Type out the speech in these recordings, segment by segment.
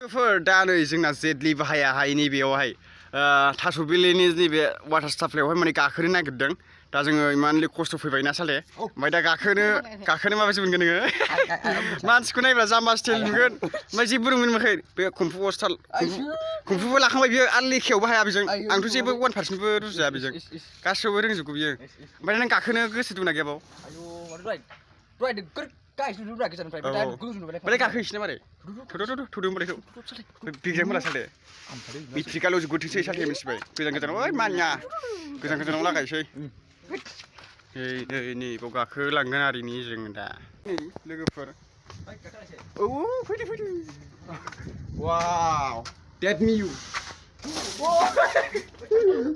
दा नै जोंना जेटलि बाहायाहाय नैबेयावहाय थास' बिलिनि नैबे वाटार साप्लाइयावहाय माने गाखोनो नागिरदों दा जोङो इमानलि खस्थ' फैबायना साले ओमफ्राय दा गाखोनो माबायदि मोनगोन नोङो मानसिखौ नायब्ला जाम्बा स्टाइल नुगोन ओमफ्राय जेबो रोंमोनाखै बे कुम्फु अस्टाल कुम्फुबो लाखांबाय बियो आरो लेखायावबो हाया बेजों आंथ' जेबो 1%बो रुजुया बेजों गासिबो रोंजोबगौ बियो ओमफ्राय नों गाखोनो गोसो दंना गैया बाव ओमफ्राय गाखोहैसै ना मारै थ'दो होनबालाय बिग्राम होला साले बिट्रिकाल' गोथैसै साले मिथिबाय गोजान गोजानाव ओइ मानिया गोजान गोजानाव लागायसै नै बाव गाखोलांगोन आरिनि जों दा नै लोगोफोर औ फैदो वाव डेट मी इउ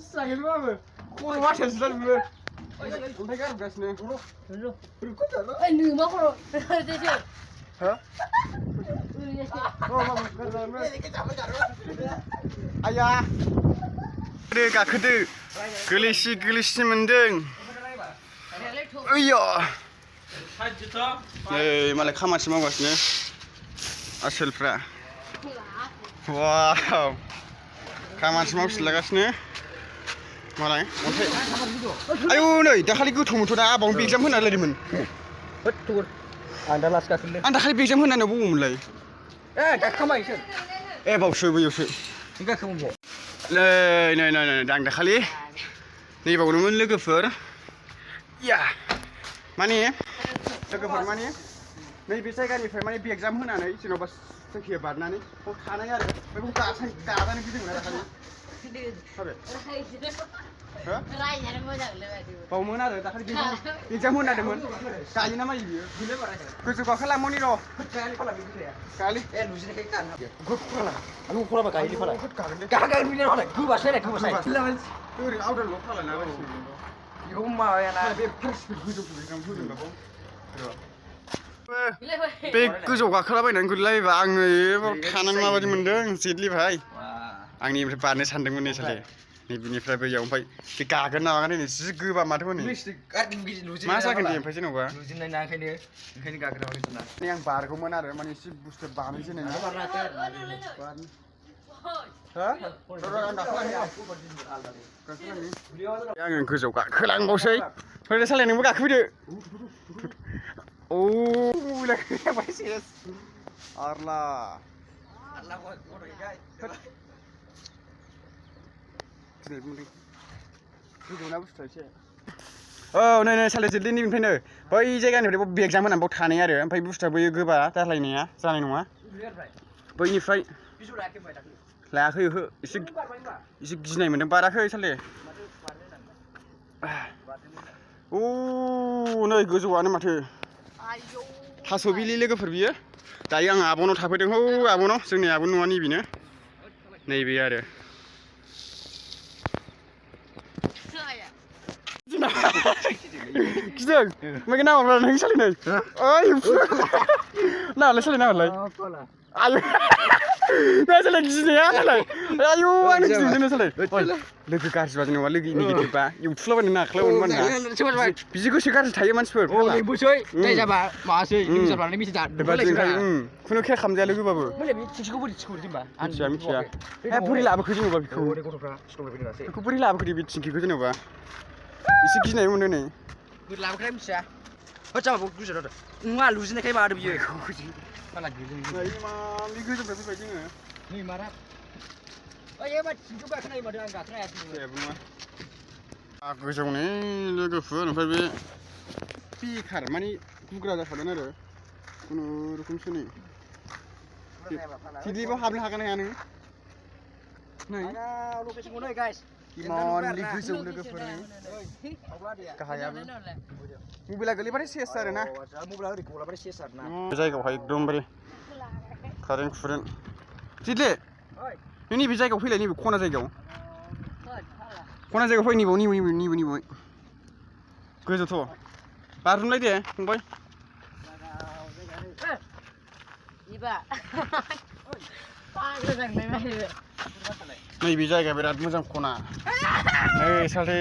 सागेल बाबो खर' वाटासो जाजोबो ओमफ्राय गारगासिनो मा खर' हो आया गाखोदो गोलैसि मोनदों ओइया नै मालाय खामानिसो मावगासिनो आसोलफ्रा वाव खामानिसो मावसिनलागासिनो मालाय अन्थाइ आयौ नै दाखालि गोथौमोनथ' दा आबावनो एगजाम होना लायदोंमोन आं दा लास्ट गाखोदों आं दाखालि एगजाम होनानै बबावमोनलाय गाखोबाय इसोर बावसो बैयावसो गाखोबाय नै आं दाखालि नैबावनोमोन लोगोफोर या माने नैबे जायगानिफ्राय माने बे एगजाम होनानै जेन'बा जायखिया बारनानै बाव थानाय आरो बेखौ गाजानो गिदिंमोन दाखालि बावमोन आरो दाखालि एगजाम होनादोंमोन गायो ना मायो बियो गोजौ गाखोलांमोननि र' गालि ओरै आवदाल' खालायना बेखौ माबायाना बे फार्स्ट गोजौ होदोंबाबो बे गोजौ गाखोलाबायनानै गोलैलायोबा आङो थानानै माबायदि मोन्दों जेटलि भाई आंनि ओमफ्राय बारनो सानदोंमोन नै साले नैबेनिफ्राय बैयाव ओमफ्राय बे गागोन ना मागोन नै जि गोबा माथो हनै मा जागोन दे ओमफ्य जेन'बा ओंखायनो गाखोनो नै आं बारगौमोन आरो माने एसे बुस्थु बानायजेननाय आङो गोजौ गाखोलांबावसै फैदो सालाय नोंबो गाखोफैदो आरला औ नै साले जेटलिनिफ्रायनो बै जायगानिफ्राय बे एगजाम होनानै बाव थानाय आरो ओमफ्राय बुस्थुआ बैयो गोबा दालायनाया जानाय नङा बैनिफ्राय लायाखै ओहो एसे गिनाय मोन्दों बाराखै साले औ नै गोजौआनो माथो थास' बिलि लोगोफोर बियो दायो आं आब'नाव थाफैदों हौ आब'नाव जोंनि आब' न'आ नैबेनो नैबे आरो गिदों ओमफ्राय नामाब्ला नों सालायनाय ओइ नामालाय सालायनामालाय आयु दा सालाय गिनाया सालाय आयु आंनो गिदों सालाय लोगो गाज्रिबा जेनेबा लोगो नेगेटिभबा इउथुलाबायनो नाख्लायबानो माना बिदि गोसो गाज्रि थायो मानसिफोर खुनु केयार खालामजाया लोगोबाबो मिथिया बोरै लाबोखो जेनेबा बेखौ बोरै लाबोखो बे थिंखिखौ जेनेबा एसे गिनाय मोनो नै लाबोखाय मिथिया जाबाबो गुजराव नङा लुजिनायखाय माबादो बियो गोजौनिफ्राय फैबाय जोङो नै मारा ओइ मा थिंखौ गाखोनाय माथो आं गाखोनो हायासै जेबो नङा गोजौनि लोगोफोर ओमफ्राय बे बेखार माने बुग्रा जाखादों आरो खुनुरुखुमसो नै जेटलिबाव हाबनो हागोन ना हाया नों नै लकेसनखौ नै गाइस इमानलि गोजौ लोगोफोर गाहायाबो मबाइला गोलैबाथाय सेस आरो ना मबाइला ओरै गलाबाथाय सेस आरो ना बे जायगायावहाय एकदमबारे कारेन्ट कुरेन्ट जेटलि नों नैबे जायगायाव फैलाय नैबे खना जायगायाव फै नैबाव गोजौथ' बारजुमलाय दे फंबाय नैबे जायगाया बिराद मोजां खना नै साले